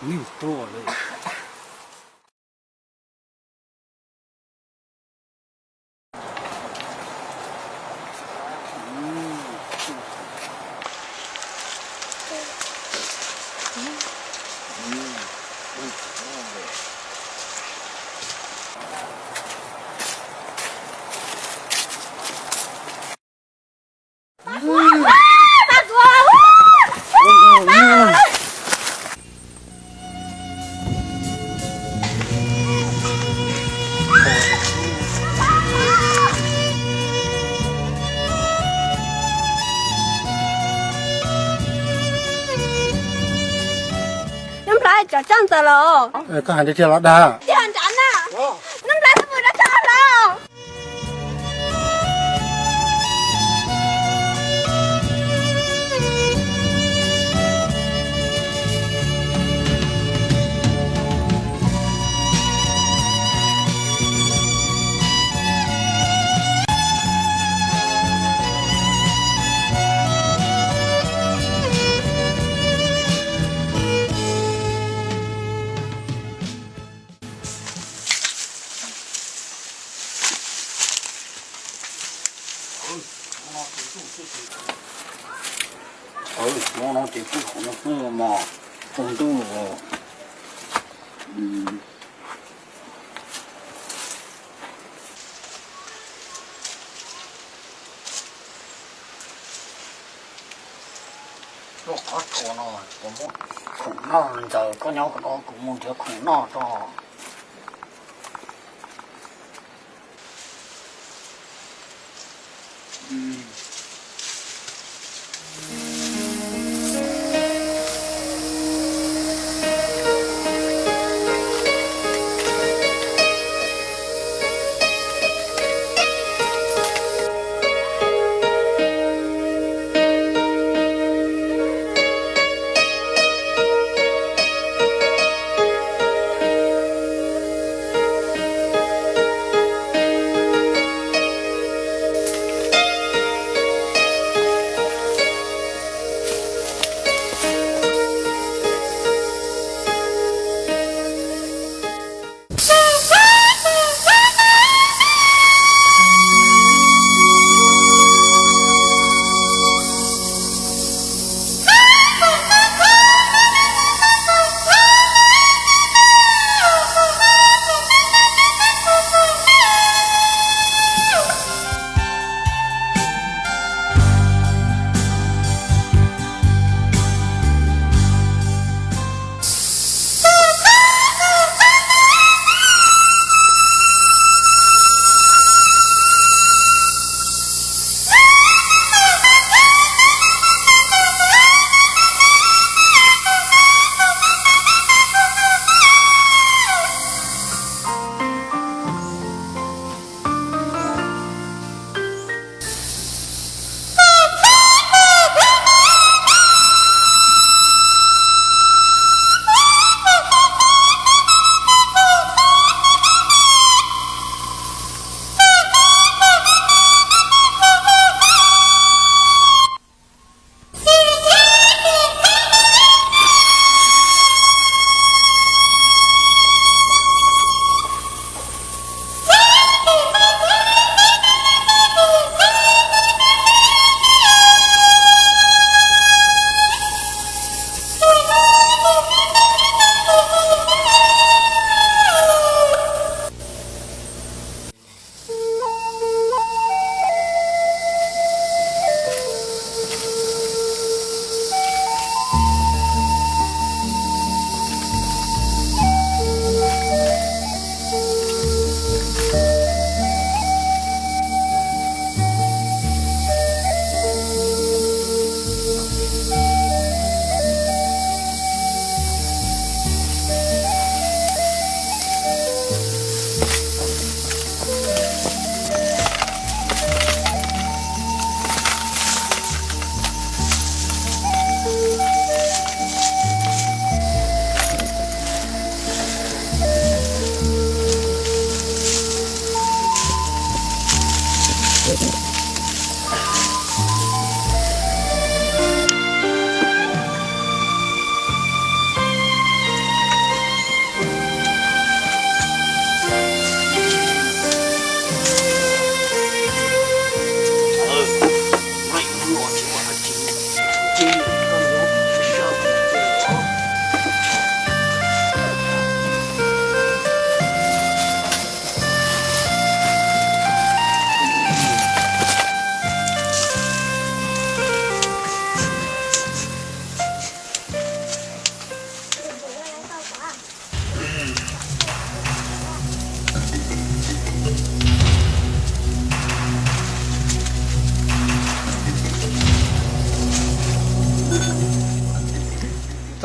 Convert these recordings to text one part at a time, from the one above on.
Nyuj tuaj lawm. Nub Nplhaib, tsov tsaug ntawd los. Koj hais tiag tiag los dag? Tiag nrad na. Nub Nplhaib, koj mus rau tod los. Hmo no ces kuj qhov no xwb mog, tsaus ntuj lawm. Lub qhov tsua no kuv muab khoom noj ntxaws, koj nyob qhov no kuv mus nrhiav khoom noj tso.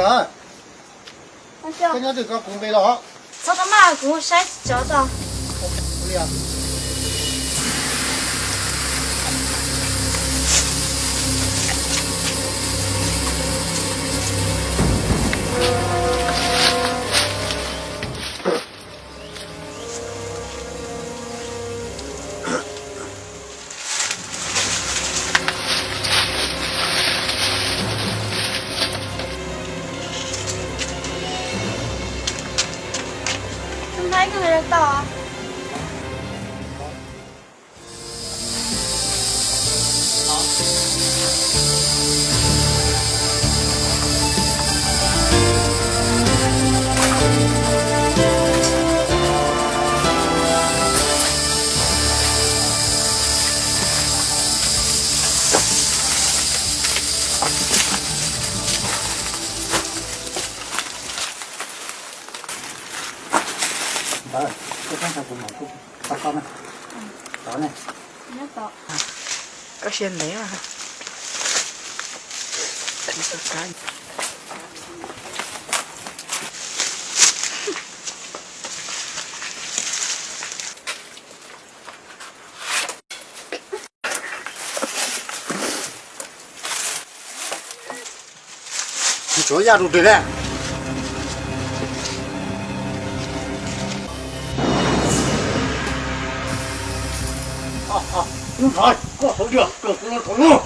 Koj nyob twg ko kuv npe los? Txhob maj, kuv saib tsis tsov tso. Ntawd, koj txhob nrog kuv mus, kuv tau koj na. Tod ne. Koj siab ntev mas. Tsuav yaj rau twg ne? Hnub no koj tau yog koj tus no thaum no.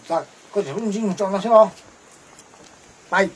Koj tseem lub ntsej muag tso no xwb los? Pais.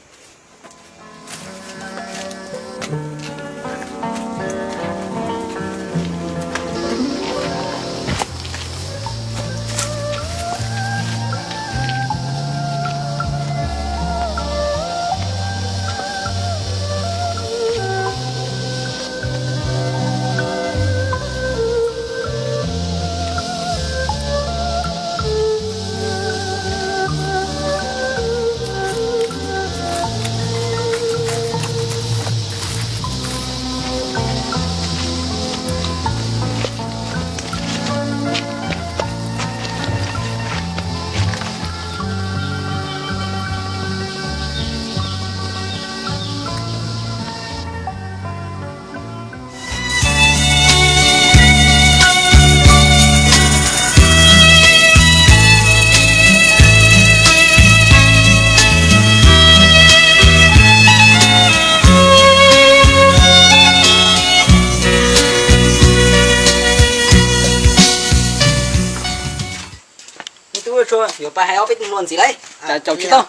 Me tub Tsua, yuav pab hais ob peb tug lus ntxiv lauj. Cas caum tsis tau.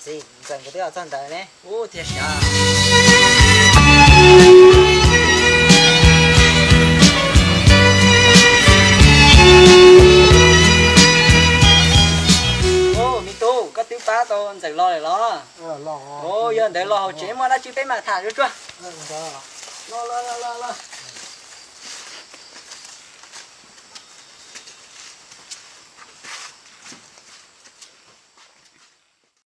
Txiv, ntxawm kuv twb los txog ntawd ne. Ub, tiag siab. Ub, me tub, koj twb pab tau ntxawm los lawm los? Ub, yog ntawd los hauv tsev muaj dab tsi peb mam tham tsuag tsuag. Los, los, los, los.